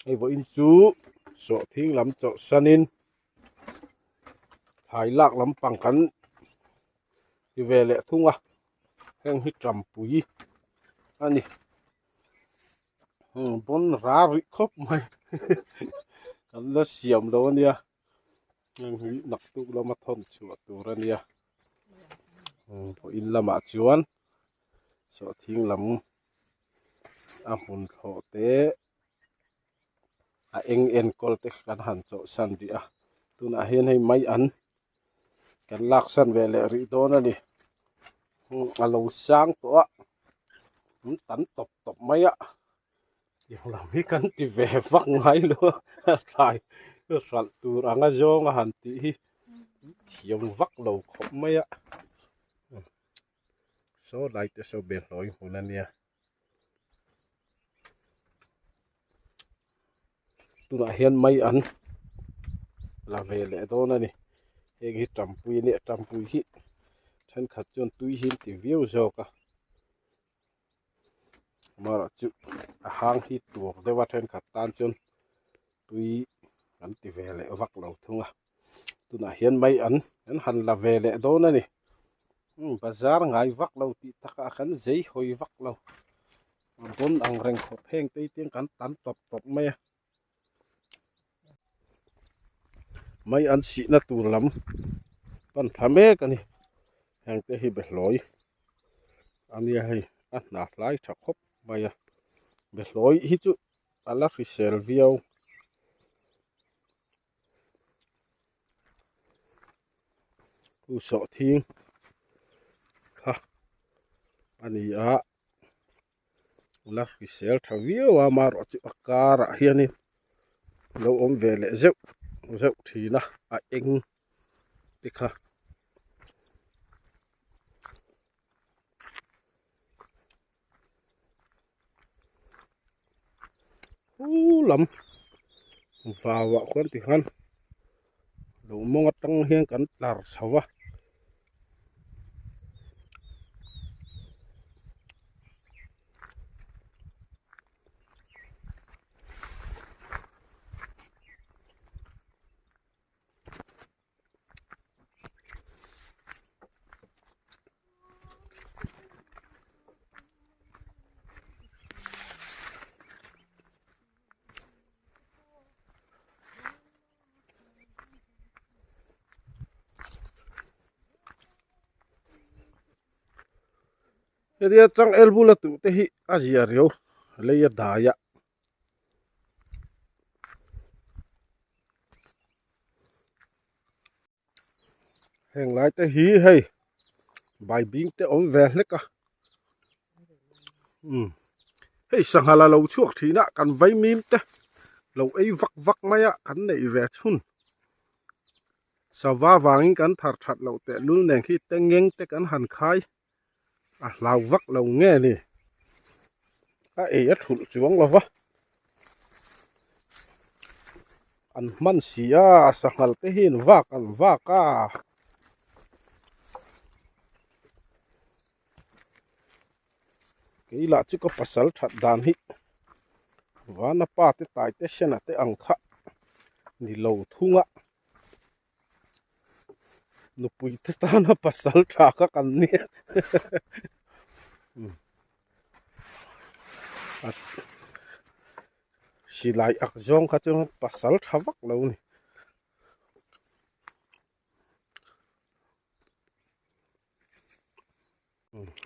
Hei vawiin chu sawhthing lam chawlhsanin thlai lak lampang kan ti ve leh thung a heng hi tampui a ni pawn ra rih khawp mai kan la siam lo a nia heng hi naktuk lama thawn chhuah tur a nia vawiin lamah chuan sawhthing lam a hmun thlawh te a eng enkawl te kan han chawlhsan rih a tunah hian hei mai an kan laksan ve leh rih dawn a ni a lo sang tawh a an tam tawp tawp mai a tiang lam hi kan ti ve vak ngai lo a thlai hralh tur anga zawng a han tih hi thiam vak lo khawp mai a. Saw lai te saw behlawi hmun a nia tunah hian mai an la ve leh dawn a ni heng hi tampui a nia tampui hi thenkhat chuan tui hi an ti viau zawk a amaherawh chu a hang hi tur deuh a thenkhat tan chuan tui an ti ve leh vak lo thung a. Tunah hian mai an an han la ve leh dawn a ni. Umm bazar ngai vak lo tih takah kan zei hawi vak lo. A bawn ang reng khawp heng te hi kan tam tawp tawp mai a. Mai an sihna tur lam pan thla mek a ni. Heng te hi behlawi a nia hei a hna hlai tha khawp mai a. Behlawi hi chu a la hrisel viau. Chu sawhthing kha a ni a la hrisel tha viau a amaherawh chu a karah hianin lo awm ve leh zeuh zeuh thin a a eng te kha. Khu lam vauah khuan tikhan lo mawng atang hian kan tlar chho a. Hetia changel bula tuh te hi a zia riau lei a dai a. Heng lai te hi hei baibing te awm ve hlek a umm hei sangha la lo chhuak thin a kan vaimim te lo ei vak vak mai a kan neih ve chhun sava vangin kan thar that loh tehlul nen khi tengeng te kan han khai. A hlau vak lo nge ni a ei a thulh chuang lo va an hman si a sanghal te hi an vak an vak a kei lah chu ka pasal that dan hi vana pa te tai te sena te ang kha ni lo thung a. Nupui te tana pasal tha kha kan nia silai ak zawng kha chu pasal tha vak lo a ni.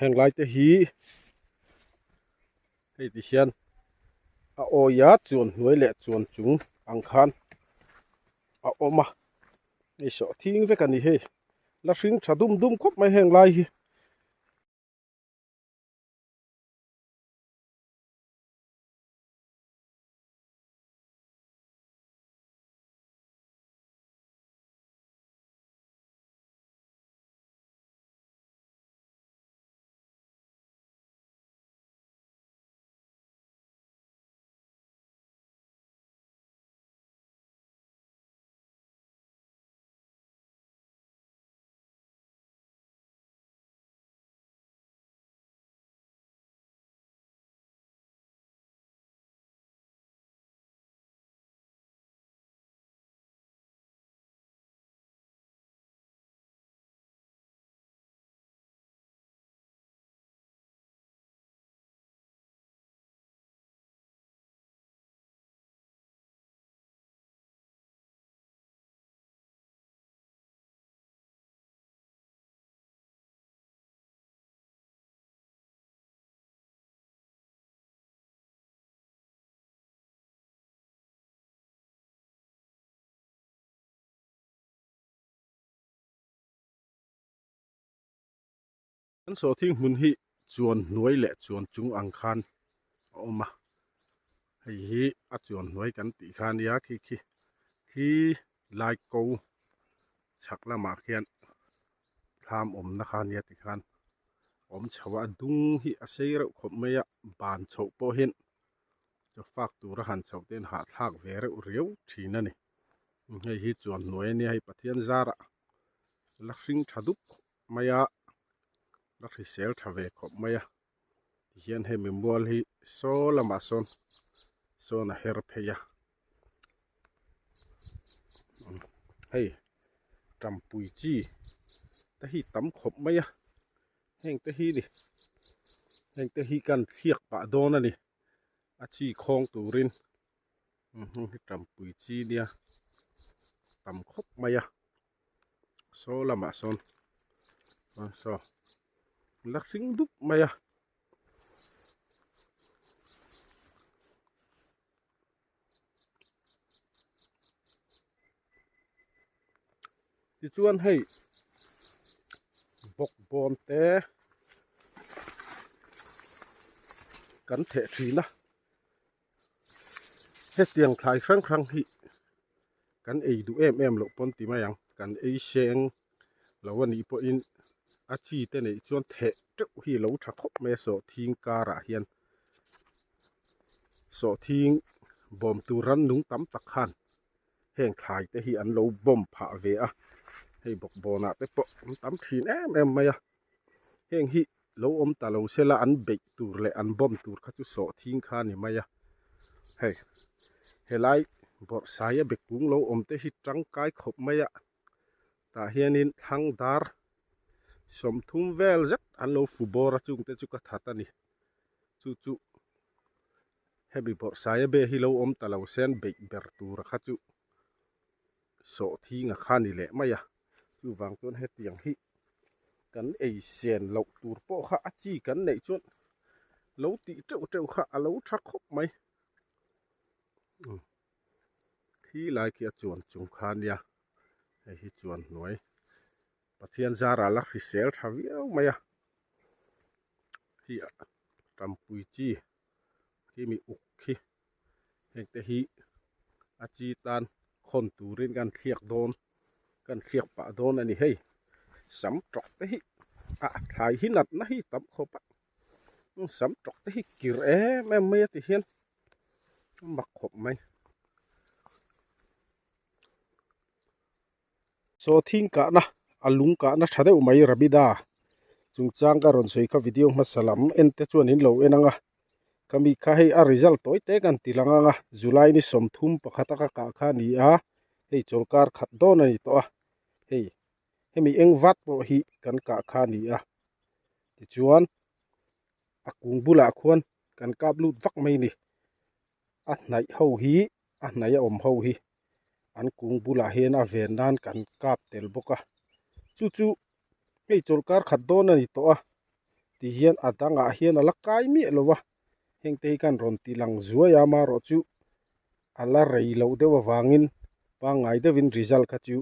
Heng lai te hi hei ti hian a awi a chuan hnuai leh chuan chung ang khan a awm a hei sawh thing vek a ni hei la hring tha dum dum khawp mai heng lai hi. Kan sawhthing hmun hi chuan hnuai leh chuan chung ang khan a awm a, hei hi a chuan hnuai kan tih kha ania khi khi khi lai ko chhak lamah khian thlam awmna kha ania tikhan awm chho a, a dung hi a sei reuh khawp mai a, ban chhoh pawh hian chaw fak tura han chhoh te hian hahthlak ve reuh riau thin a ni. Hei hi chuan hnuai ania hei Pathian zarah la hring tha dup khawp mai a, la hrisel tha ve khawp mai a tihian hemi mual hi saw lamah sawn sawn a her phei a hei tampui chi te hi tam khawp mai a heng te hi ni heng te hi kan thliak pah dawn a ni a chi khawng turin heng hi tampui chi nia tam khawp mai a. Saw lamah sawn chuan saw la hring dup mai a. Tichuan hei bawkbawn te kan theh thin a. Hetiang thlai hrang hrang hi kan ei duh em em loh pawn ti mai ang, kan ei seng lo a nih pawhin a chi te neih chuan theh teuh hi a lo tha khawp mai a sawhthing karah hian sawhthing bawm tur rannung tam tak khan heng thlai te hi an lo bawm phah ve a, hei bawkbawnah te pawh an tam thin em em mai a. Heng hi lo awm ta lo sela an beih tur leh an bawm tur kha chu sawhthing kha a ni mai a, hei helai bawrhsaia be kung lo awm te hi tangkai khawp mai a, tah hianin thlang dar 30 vel zet an lo fu bawr a chungte chu ka that a ni, chu chu hemi bawrhsaia be hi lo awm ta lo se an beih ber tur kha chu sawhthing a kha ni leh mai a, chuvang chuan hetiang hi kan ei sen loh tur pawh kha a chi kan neih chuan lo tih teuh teuh kha a lo tha khawp mai khi lai khi a chuan chung kha ania hei hi chuan hnuai Pathian zarah la hrisel tha viau mai a khi tampui chi khi mi uk khi. Heng te hi a chi tan khawn turin kan thliak dawn kan thliak pah dawn a ni hei sam tawk te hi a thlai hi natna hi tam khawp a sam tawk te hi kir em em mai a ti hian a mak khawp mai. Sawhthing kahna a lung kahna tha deuh mai Rabida chungchang ka rawn sawi kha video hmasa lam en te chuan in lo en ang a ka mi kha hei a result tawi te kan ti lang ang a July ni 30 pakhat a ka kah kha a ni a hei chawlkar khat dawn a ni tawh a hei hemi eng vat pawh hi kan kah kha a ni a tichuan a kung bulah khuan kan kap lut vak mai a ni a hnaih ho hi. A hnaih a awm ho hi an kung bulah hian a ven nan kan kap tel bawk a chu chu hei chawlhkar khat dawn a ni tawh a ti hian a dangah hian a la kai miah lo a heng te hi khan rawn ti lang zuai a amaherawh chu a la rei loh deuh avangin pangngai deuhin result kha chu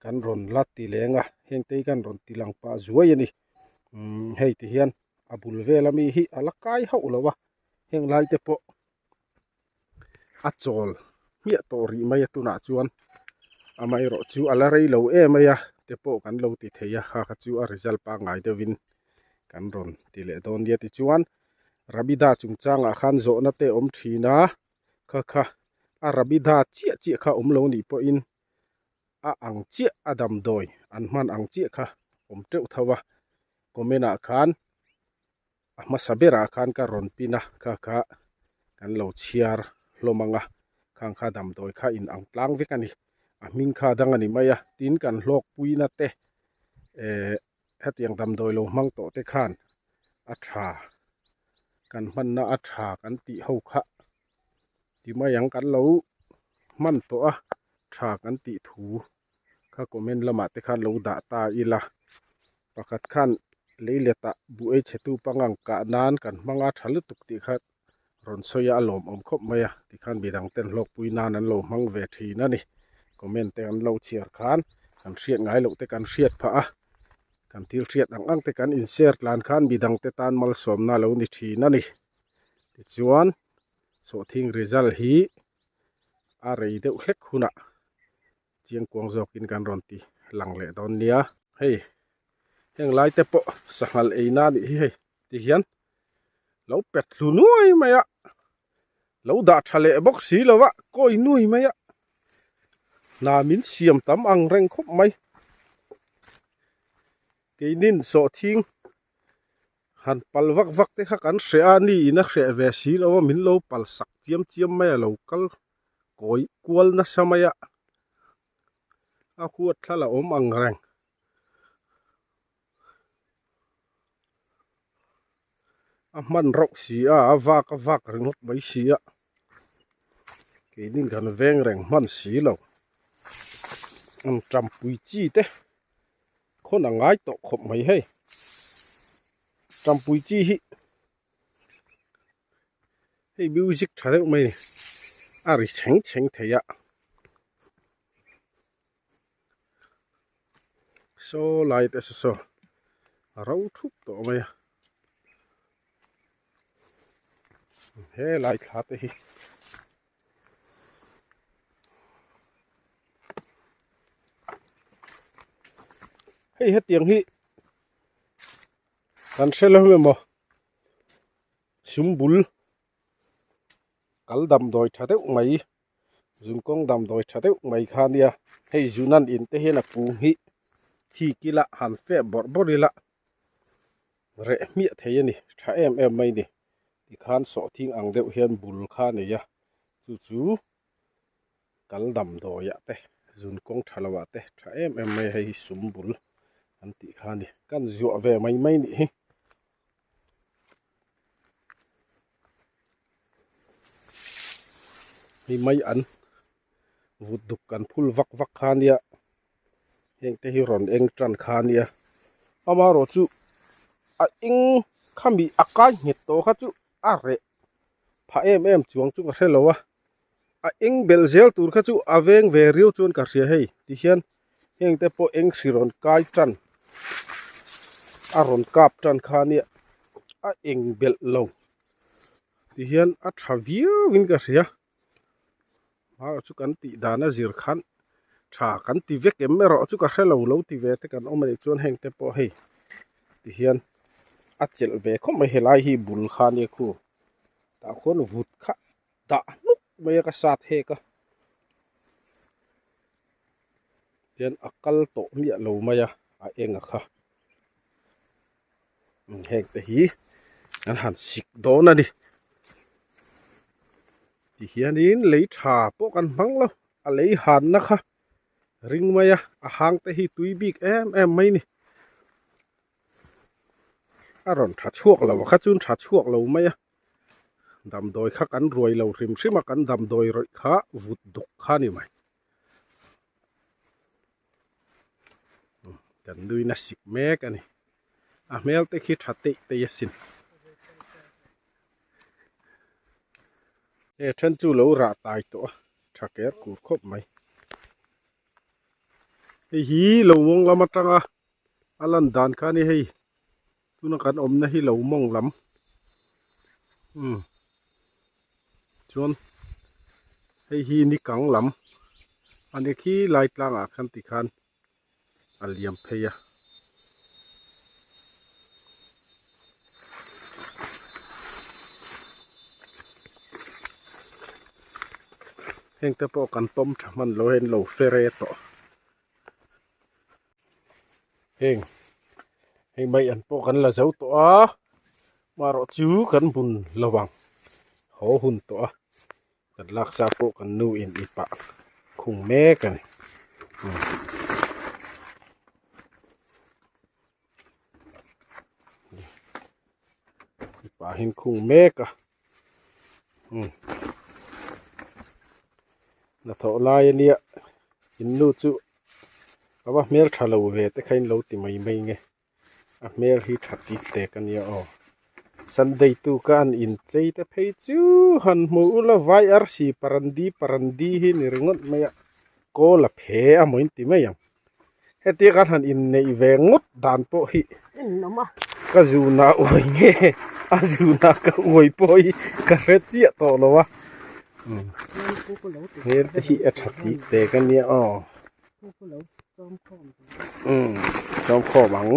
kan rawn la ti leng a heng te hi khan rawn ti lang pah zuai a ni umm hei ti hian a bul vel ami hi a la kai hauh lo a heng lai te pawh. a chawl hmiah tawh rih mai a tunah chuan amaherawh chu a la rei lo em mai a te pawh kan lo ti thei a kha kha chu a result pangngai deuhin kan rawn ti leh dawn nia tichuan Rabida chungchangah khan zawhna te awm thin a kha kha a Rabida chiah chiah kha awm lo nih pawhin a ang chiah a damdawi an hman ang chiah kha awm teuh tho a comment ah khan. A hmasa berah khan ka rawn pin a kha kha kan lo chhiar hlawm ang a khang kha damdawi kha in ang tlang vek a ni a hming kha dang a ni mai a tin kan hlawk puina te eh hetiang damdawi lo hmang tawh te khan a tha kan hmanna a tha kan tih ho kha ti mai ang kan lo hman tawh a tha kan tih thu kha comment lamah te khan lo dah ta ila pakhat khan leiletah buh ei chhetu pangang kah nan kan hmang a tha lutuk tih kha rawn sawi a a lawmawm khawp mai a tikhan midang ten hlawkpui nan an lo hmang ve thin a ni comment te an lo chhiar khan kan hriat ngai loh te kan hriat phah a. Kan thil hriat ang ang te kan in share tlan khan midang te tan malsawmna a lo ni thin a ni. Tichuan sawhthing result hi a rei deuh hlek hunah chiangkuang zawkin kan rawn ti lang leh dawn nia. Hei heng lai te pawh sanghal ei na anih hi hei ti hian lo pet thlu nuai mai a lo dah tha leh bawk si lo a kawi nui mai a hna min siam tam ang reng khawp mai keinin sawhthing han pal vak vak te kha kan hreh a ni in a hreh ve si lo a min lo pal sak chiam chiam mai a lo kal kawi kual nasa mai a a huat thla la awm ang reng. A hman rauh si a a vak a vak ringawt mai si a keinin kan veng reng hman si lo an tampui chi te khawn a ngai tawh khawp mai hei tampui chi hi hei music tha deuh mai a ni a ri chheng chheng thei a. Saw lai te saw saw a ro thup tawh mai a he lai thla te hi hei hetiang hi kan hre lo emaw sumbul kal damdawi tha deuh mai. Zun kawng damdawi tha deuh mai kha nia hei zun an in te hian a kung hi hik ila han feh bawrh bawrh ila reh hmiah thei a ni tha em em mai ni tikhan sawhthing ang deuh hian bul kha a nei a chu chu kal damdawi ah te zun kawng tha lo ah te tha em em mai a hei hi sum bul an tih kha a ni kan zuah ve mai mai nih hi. Hei mai an vut duk kan phul vak vak kha nia heng te hi rawn eng tan kha nia amaherawh chu a eng khami a kai nghet tawh kha chu a reh phah em em chuang chu ka hre lo a a eng belh zel tur kha chu a veng ve riau chuan ka hria hei tihian heng te pawh eng hri rawn kai tan a rawn kap tan kha nia a eng belh lo tihian a tha viau in ka hria hmar chu kan tih dan a zir khan tha kan ti vek em erawh chu ka hre lo lo ti ve te kan awm anih chuan heng te pawh hei tihian a chelh ve khawp mai helai hi bul kha ania khu tah khuan vut kha dah hnuk mai a ka sat hek a tian a kal tawh miah lo mai a a eng a kha heng te hi an han sik dawn a ni tihianin lei tha pawh kan hmang lo a lei hanna kha ring mai a a hang te hi tui bik em em mai a ni. A rawn tha chhuak lo a kha chuan tha chhuak lo mai a damdawi kha kan ruai lo hrim hrim a kan damdawi rawih kha vut duk kha a ni mai kan nui na sik mek a ni a hmel te khi tha teih teih asin he then chu lo rah tai tawh a tha ker kur khawp mai hei hi lo mawng lam atanga. A lan dan kha a ni hei tuna kan awmna hi lo mawng lam umm chuan hei hi ni kang lam a ni khi lai tlangah khan tikhan a liam phei a. Heng te pawh kan pawm tha hman lo hei an lo fere tawh. Heng hei mai an pawh kan la zo tawh a marawh chu kan bun lo ang haw hun tawh a kan laksa pawh kan nu in i pah khung mek a ni i pahin khung mek a hnathawh lai ania in nu chu a va hmel tha lo ve te kha in lo ti mai mai nge a hmel hi tha tit tek ania aw sunday tu ka an inchei te phei chu han hmu ula vai arsi parandi parandi hi ni ringawt mai a kawl a phe a maw in ti mai ang. Hetia kan han inneih ve ngawt dan pawh hi ka zuna uai nge a zuna ka uai pawh hi ka hre chiah tawh lo a. Hel te hi a tha tih tek a nia aw. Umm sawm khawm ang.